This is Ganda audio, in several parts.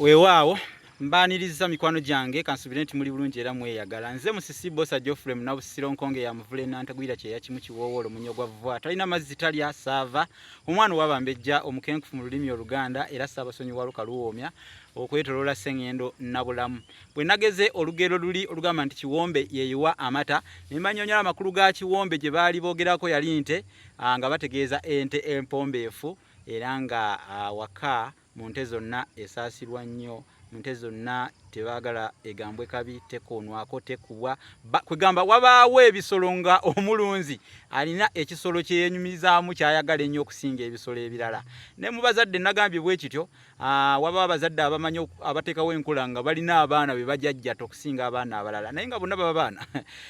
Weewaawo mbaaniriza mikwano gyange, kansubire nti muli bulungi era mweyagala. Nze Musisi Bosa Geoffrey Munabusiro Nkonge ya Muvule Nantagwira kyeya kimu kiwoowo olumunyo gwa vva talina mazzi talya saava omwana owabambejja omukenkufu mu lulimi Oluganda era Ssaabasonyi wa Lukaluwoomya okwetoloola Ssengendo Nabulamu. Bwe nageze olugero luli olugamba nti Kiwombe yeeyiwa amata ne mbanyonyola amakulu ga Kiwombe gye baali boogerako yali nte nga bategeeza ente empombeefu era nga awaka Mu nte zonna esaasirwa nnyo, mu nte zonna tebaagala egambwe kabi, tekoonwako, tekubwa. Kwegamba wabaawo ebisolo nga omulunzi alina ekisolo kye yeenyumirizaamu ky'ayagala ennyo okusinga ebisolo ebirala. Ne mu bazadde nagambye bwe kityo, wabaawo abazadde abamanyi abateekawo enkola nga balina abaana be bajajjata okusinga abaana abalala naye nga bonna baba baana.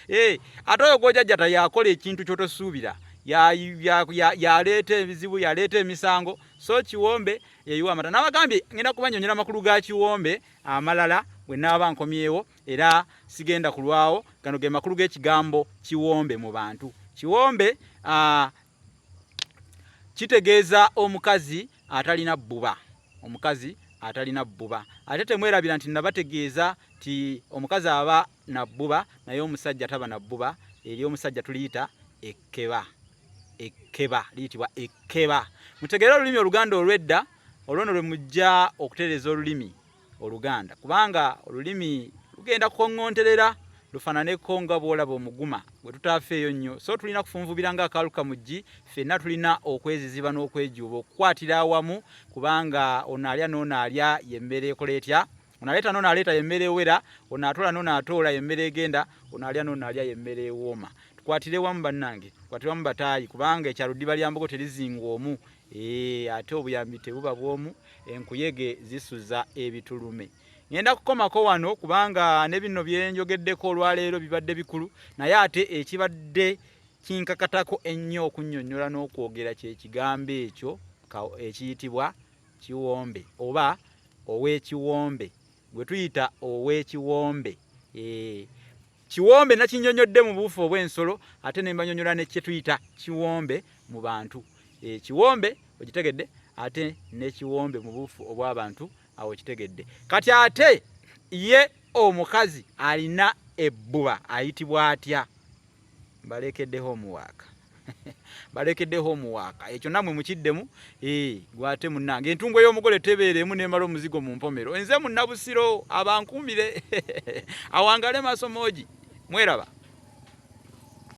Eh, ate oyo gw'ojajjata y'akola ekintu ky'otosuubira, y'aleeta ebizibu, y'aleeta emisango. So Kiwombe yeyiwa amata. Nabagambye ngenda kubanyonyola amakulu ga Kiwombe amalala bwe naaba nkomyewo, era sigenda kulwawo. Gano ge makulu g'ekigambo Kiwombe mu bantu. Kiwombe kitegeeza omukazi atalina bbuba, omukazi atalina bbuba. Ate temwerabira nti nabategeeza nti omukazi aba na bbuba naye omusajja taba na bbuba. Eri omusajja tuliyita ekkeba. Ekkeba liyitibwa ekkeba. Mutegeere olulimi Oluganda olw'edda, olwo nno lwe mujja okutereeza olulimi Oluganda, kubanga olulimi lugenda kukoŋŋonterera lufaananeko nga bw'olaba omuguma gwe tutaafeeyo nnyo. So tulina kufunvubira nga akaaluka mu ggi, ffenna tulina okweziziba n'okwejuuba okukwatira awamu, kubanga ono alya n'ono alya y'emmere ekola etya? Ono aleeta n'ono aleeta y'emmere ewera, ono atoola n'ono atoola y'emmere egenda, ono alya n'ono alya y'emmere ewooma. Tukwatire wamu bannange, tukwatire wamu bataayi, kubanga ekyalo ddiba lya mbogo terizingwa omu. Ee, ate obuyambi tebuba bw'omu, enkuyege zisuza ebitulume. Ngenda kukomako wano kubanga ne bino bye njogeddeko olwaleero bibadde bikulu, naye ate ekibadde kinkakatako ennyo okunnyonnyola n'okwogera kye kigambo ekyo ekiyitibwa Kiwombe oba ow'ekiwombe gwe tuyita ow'ekiwombe. Eh, kiwombe nakinyonyodde mu buufu obw'ensolo ate ne mbanyonyola ne kye tuyita kiwombe mu bantu. Eh, kiwombe okitegedde ate ne kiwombe mu buufu obw'abantu awo okitegedde. Kati ate ye omukazi alina ebbuba ayitibwa atya? Mbalekedde homework. Balekedde homework. Ekyo namwe mukiddemu. Eh, gwate munnange entungo y'omugole tebeera emu n'emala omuzigo mu mpomero. Nze munnabusiro abankuumire. Awangale maaso moogi. Mweraba.